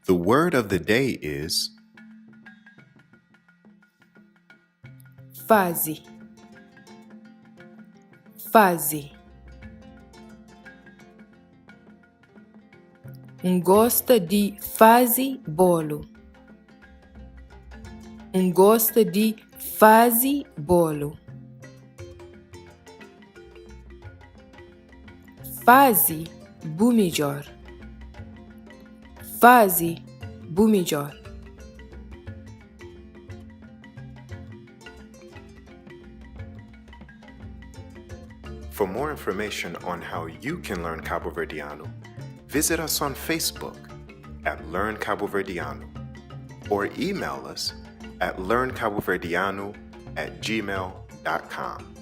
The word of the day is. Faze Faze N gosta di faze bolu. N gosta di faze bolu. Faze bu midjór. Faze bu midjór. For more information on how you can learn Caboverdiano, visit us on Facebook at Learn Caboverdiano or email us at learncaboverdiano at gmail.com.